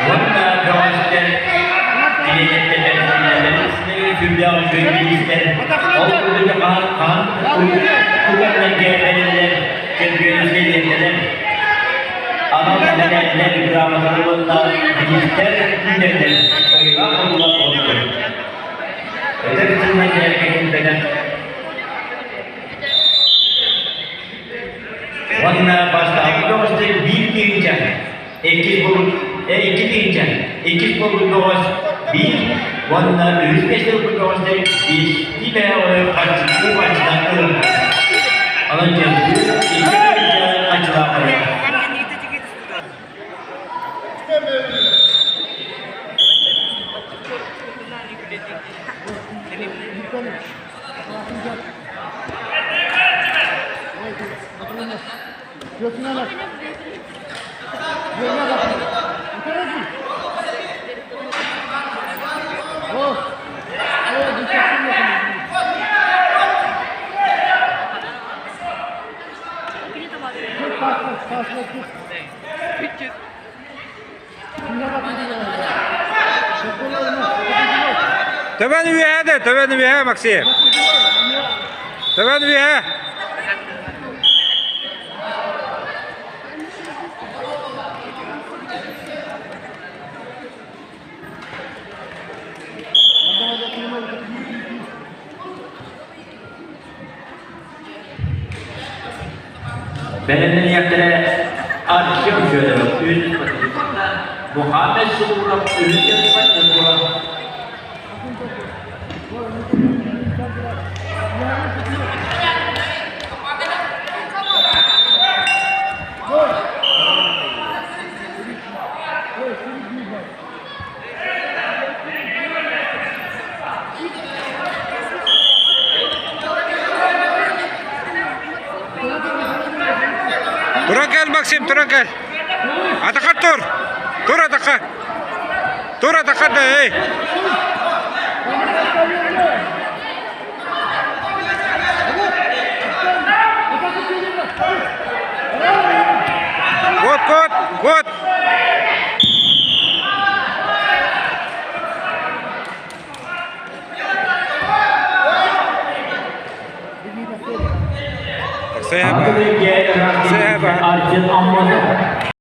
Уонна бөҕөстөр сүрдээх үчүгэй бириистэр ол курдук хаан хаан тутаннарга бэриллэр чөмпүйүөнүскэй лиэнтэлэр анал мэтээллэр грамоталар уонна бириистэр күүтэллэр кыайыылаах хотуулаах оҕолор Эдэр сылынан кэлбэтэх Уонна бастакы бөҕөстөр биир тыһыынча, иккис буолбут 2 тыһыынча, иккис буолбут бөҕөс биир уонна үһүс миэстэ ылбыт бөҕөстөр биэстии бэйэ харчы харчынан ылар. Онон дьиэлдьи 2 тыһыынча харчылаах барар. Төбөн үөһэ да, төбөн үөһэ, Максим. Төбөн үөһэ. Бэлэмнэниэхтэрэ Артем Федоров үс Мухаммед Сулуров үһүс буолар. Туран кэл, Максим, туран кэл. Атахар тур. Тур атахар. Тур атахар да, эй. Вот, вот, вот. Сэба. Сэба. Арчын Аммосов.